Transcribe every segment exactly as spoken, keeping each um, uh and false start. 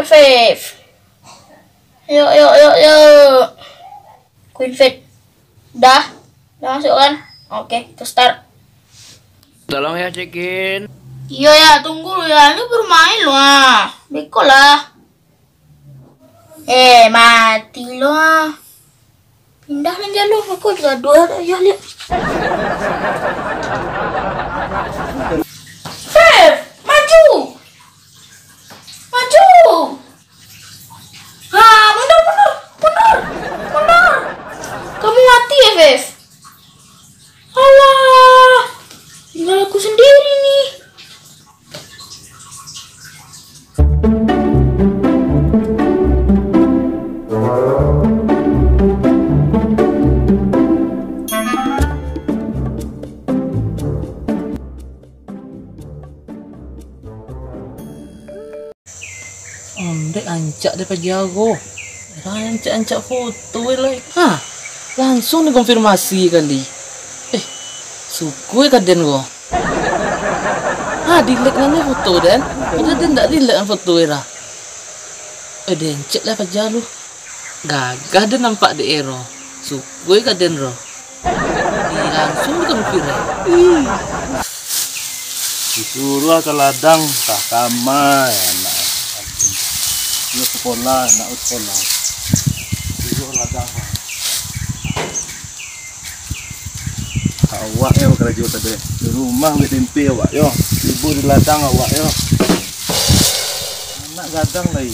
Fave. Yo, yo, yo, yo. Queen Fate. Dah? Dah masuk kan? Oke, kita start. Tolong ya, check-in. Iyo ya, tunggu lu ya. Ini baru main lu ah. Beko lah. Eh, mati lu ah. Pindah lah jalur. Aku gaduh dah. Ya, lihat. Fave, maju. Maju. Ha, mundur, mundur, mundur, mundur. Kamu mati ya, Fave? Alah, tinggal aku sendiri nih. Ondeh, rancak dek paja ko. Rancak-rancak foto lai. Ha, langsung dikonfirmasi kali. Eh, sukui ka den ko. Ha, delete nyo foto den. Padahal den ndak delete foto ira. Eh, den cek lah paja lu. Gagah den nampak dek ero. Sukui ka den ro. Ih, langsung dikonfir. Ih. Disuruah ka ladang, ka kama, anak. Iyo sekolah, anak sekolah. Disuruah ladang. Awak yo karajo tadi. Di rumah buek tempe awak yo. Ibu di ladang awak yo. Anak gadang lai.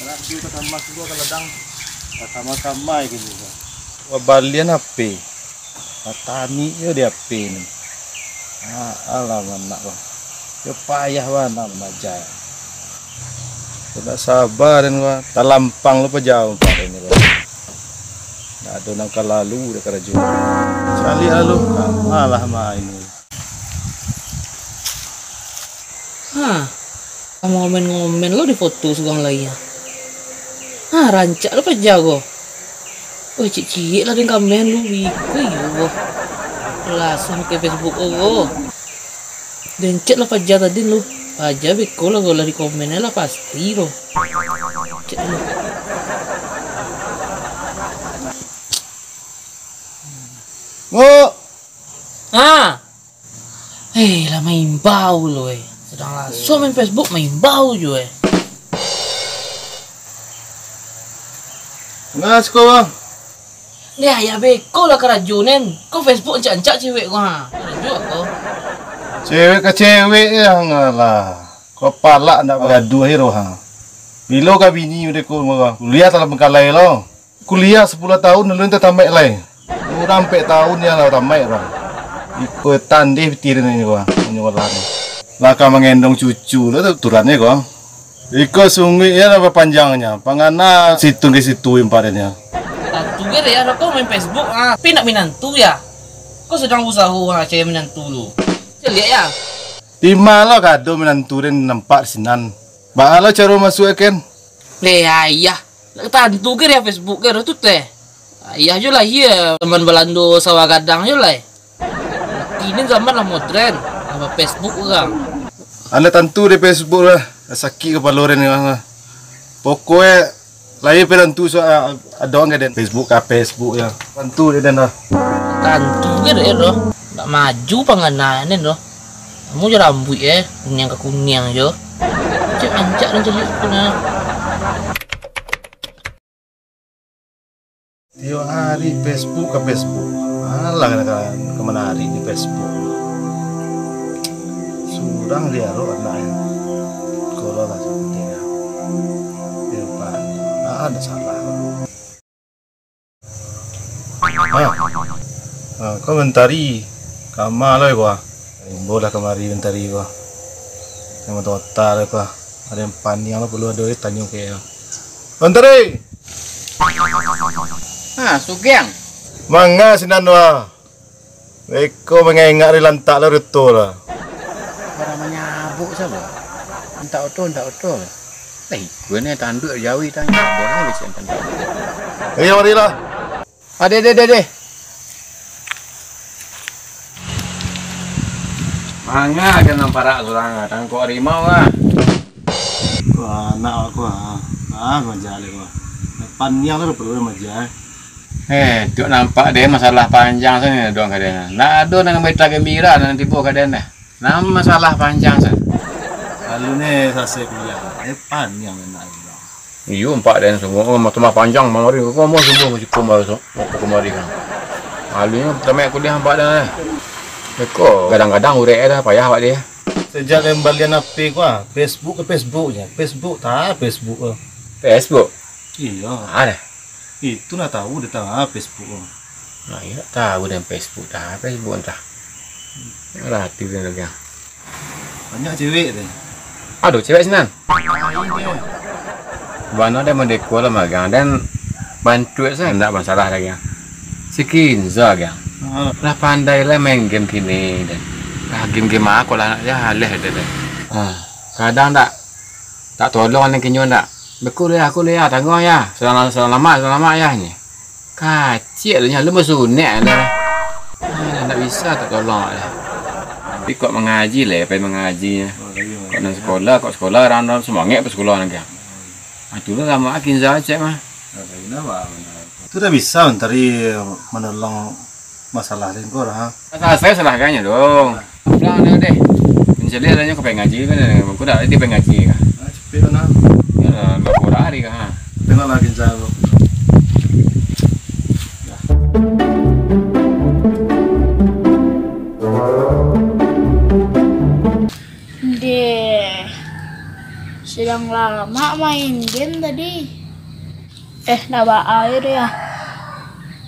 Anak tu ka kama, suruah ka ladang. Ka kama-kama kini. Wah, balian H P. Batani jo di H P ni. Ah, alah, anak ko. Yo payah bana maja. Ndak saba den ko. Talampang lu pajauah karen ni ko. Ndak ado nan ka lalu dek karajo. Caliak lalu, malah main ni. Ha, samo ngomen-ngomen lo di foto surang lai, ha. Ha, rancak lo paja ko. Oi, ciek-ciek lah den kamen lu, biko iyo ko. Langsung ke Facebook ko. Den cek lah paja tadi lu. Paja biko lah ko lah di komen lah pasti ko. Cek lu. Mo. Ha. Eh, lah maimbau lo, eh. Sadang laso main Facebook, maimbau jo, eh. Nah, siko, Bang. Leh, ayah beko lah karajo, nen. Ko Facebook ancak-ancak cewek ko, ha. Karajo ko. Cewek ka cewek, ya, ngalah. Ko palak ndak bagaduah, iro, ha. Bilo ka bini udah ko, kuliah talah bengkalai lo. Kuliah sapuluah tahun, alun tatamek lai. Urang ampek tahun yo lah tatamek urang. Iko tandeh pitih den ko, manyolah ni. Lah ka mangendong cucu lo tu, turannyo ko. Iko sunguik yo lah bapanjangnyo. Pangana situ ka situ imparenyo. Tantu ge dek yo, ko main Facebook, ah. Tapi nak minantu yo. Ko sadang usaho, ah, cari minantu lu. Caliak yo. Di ma lo ka ado minantu den nampak sinan. Baa lo caro masuak ken? Leh, ayah. Nak tantu ge dek Facebook ge tu teh. Ayah jo lah, iyo. Zaman Balando sawah gadang jo lah. Kini zaman lah modern. Lah Facebook urang. Alah tantu dek Facebook lah. Sakik kapalo den lah. Pokoknyo, lai pe tantu so, ado nggak den? Facebook ka Facebook yo. Tantu dek den lah. Tantu ge dek doh. Ndak maju pangana den doh. Kamu jo rambuik, eh, kuniang ka kuniang jo. Cek rancak den caliak tu nah. Tiok hari Facebook ka Facebook. Alah, ka, ka manarik di Facebook. Surang diaro anak yo. Kalau lah seperti itu. Di depan. Ah, ndak salah. Ha. Ha, ko Mentari. Kama lo ko? Imbo lah kamari Mentari ko. Yang mata otak lo ko. Ado yang paniang lo perlu ado tanyo ke. Mentari! Ha, Sugeng. Manga sinan wa. Beko mangengak di lantak lo reto lah. Barang manyabuk sajo. Antak oto, antak oto. Eh, gue ni tanduk jawi tanyo. Boleh bisa tanduk. Ayo marilah. Ade, de, de, de. Manga aja nan parak surang, tangkok harimau lah. Wah, anak aku, ah. Ah, remaja lah aku. Paniang tu perlu remaja, eh. Eh, dok nampak deh masalah panjang sajo dong kadang. Nak ado nan berita gembira nan tibo kadang dah. Nan masalah panjang sajo. Lalu ni selesai kuliah. Eh, paniang anak aku. Iyo, nampak deh sungguh. Oh, tambah panjang, mamari. Kau mau sungguh masih kau mau, mau kemari kan. Lalu ni pertama kuliah nampak deh. Beko, kadang-kadang urek dah payah awak deh. Sejak den balian H P ko, ah, Facebook ka Facebook se. Facebook, ta Facebook ko. Facebook? Iyo. Ado. Itu nak tahu den, ta Facebook ko. Nah, iyo, tahu den Facebook, ta Facebook antah. Relatif den lagi. Banyak cewek tu. Ado cewek sinan? Banyak deh, madeko lah magang, dan bantuak sajo ndak masalah lagi. Si Kinza, Gang. Ah. Lah pandai lah main game kini, dan lah game-game ako lah, yo, aleh deh, deh. Ah, kadang ndak, tak tolong nyo kinyo ndak. Beko lah, aku lah, tangguang yo. Salam, salam lama, salam lama yo, nyo. Kacik lah nyo, alun basunek lah. Ah, ndak bisa tak tolong lah. Tapi kok mangaji lah, pai mangaji nyo. Kok nan sekolah, kok sekolah, rang-rang sumangek pai sekolah nan, Gang. Ah, tu lah lamo Kinza cek mah. Tu dah bisa mancari manolong masalah den ko dah, ha? Masalah sayo salahkannyo dong. Pulang dah deh. Mencari adonyo ka pai ngaji kan, aku dah di pai ngaji kah? Ah, cepet lah, nah. Yo lah, dua puluh hari kah, ha? Tengoklah Kinza ko. Deh, sadang lamak main game tadi. Eh, ndak baa yo deh, ah.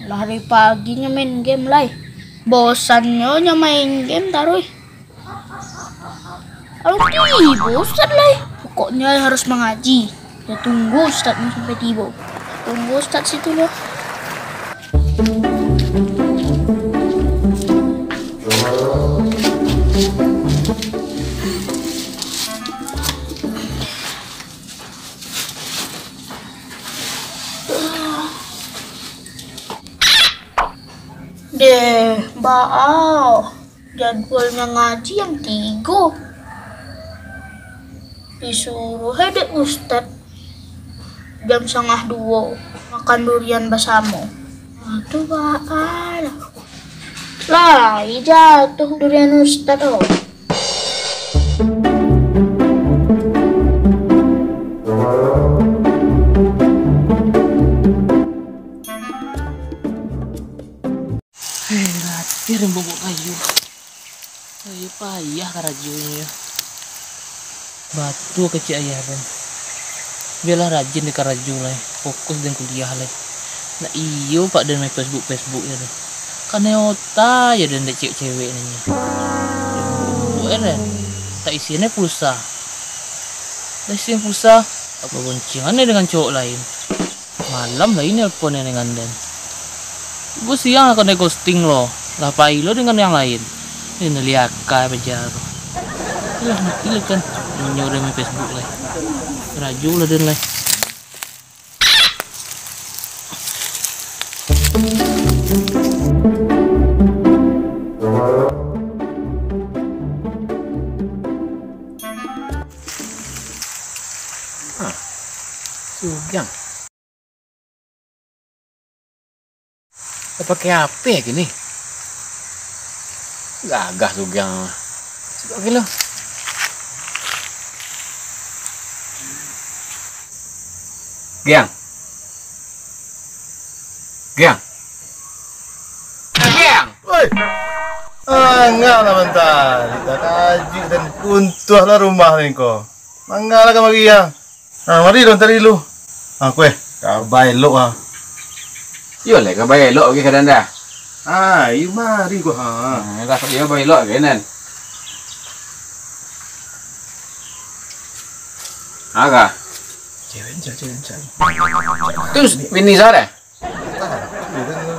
Lah dari pagi nyo main game lai. Bosannyo nyo main game taruih. Alun tibo Ustad lai. Pokoknyo harus mangaji. Yo tunggu Ustad nyo sampai tibo. Tunggu Ustad situ nyo. Deh, baa. Jadwalnyo ngaji jam tigo. Disuruah dek Ustad jam satangah duo makan durian basamo. Aduh, baa lah. Lai jatuah durian Ustad, oh. Heh, latih den bongkok kayu. Kayu payah karajonyo. Batua kecek ayah den. Bialah rajin den karajo lai, fokus den kuliah lai. Nak iyo pak den main Facebook-Facebook yo tu. Kanai ota yo den dek cewek-cewek nyo. Buek den. Tak isiannyo pulsa. Lah isian pulsa, apo goncengan dengan cowok lain. Malam lai nelpon den dengan den. Ibo siang lah kanai ghosting lo, lah pai lo dengan yang lain. Ini liakai paja tu. Ilah nak ilekan. Inyo den main Facebook lai. Karajo lah den lai. Ah, Sugiang. Lah pakai H P kini. Gagah Sugiang. Cubo kilo. Giang. Giang. Giang. Oi. Angah lah mantari. Takajuik den, runtuah lah rumah ni ko. Mangga lah kamari, ah. Ah, mari dong tadi lu. Ah, kueh, kaba elok, ah. Iyo lah, kaba elok lagi kadang dah. Ah, iyo mari ko, ha. Ah, lah, iyo kaba elok lagi nan. Aga. Cewek, cewek, cewek, cewek. Tu bini saya dah? Tahu kan lu.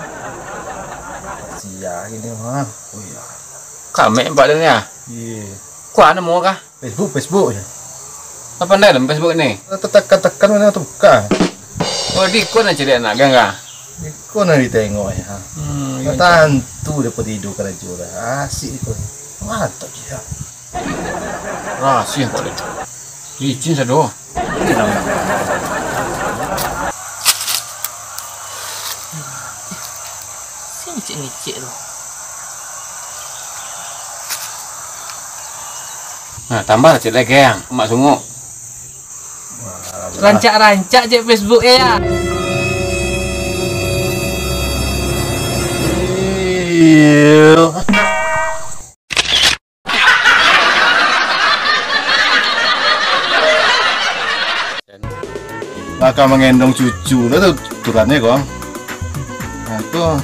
Sia gini mah. Oh iya. Kamek empat dunia. Iya. Kuah nemu kah? Facebook, Facebook ya. Apa ndak dalam Facebook ni? Tekan-tekan mana tu buka. Oh, di ikon aja dia nak gang kah? Ikon nak ditengok ya. Hmm, iya. Tantu dia pergi tidur kerja dah. Asik ikon. Mantap dia. Rasih kok dia. Licin sado. Sia ngecek-ngecek tu? Nah, tambah cek lagi, Ang. Mak sungguh. Rancak-rancak cek Facebook e, ya. Bakal mangendong cucu lah tu, turannyo ko. Nah, ko,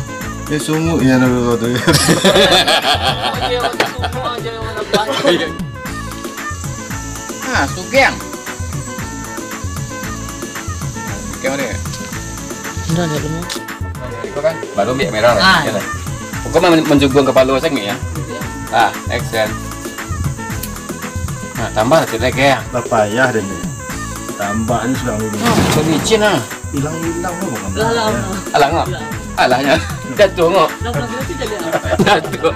eh, sungguh ya dulu tu. Ah, Sugeng. Sugeng ni. Indah dia dulu. Iko kan baru ambiak merah lah. Ah. Pokoknya men-, menjuguang kepala sangit ya. Ah, action. Nah, tambah cek lagi ya. Lah payah deh ni. Tambah ni sudah dulu. Ah, licin ah. Hilang-hilang tu bukan. Lah, lah, lah. Alah ngok. Alahnya. Jatuh ngok. Lah, lah, lah, lah. Jatuh.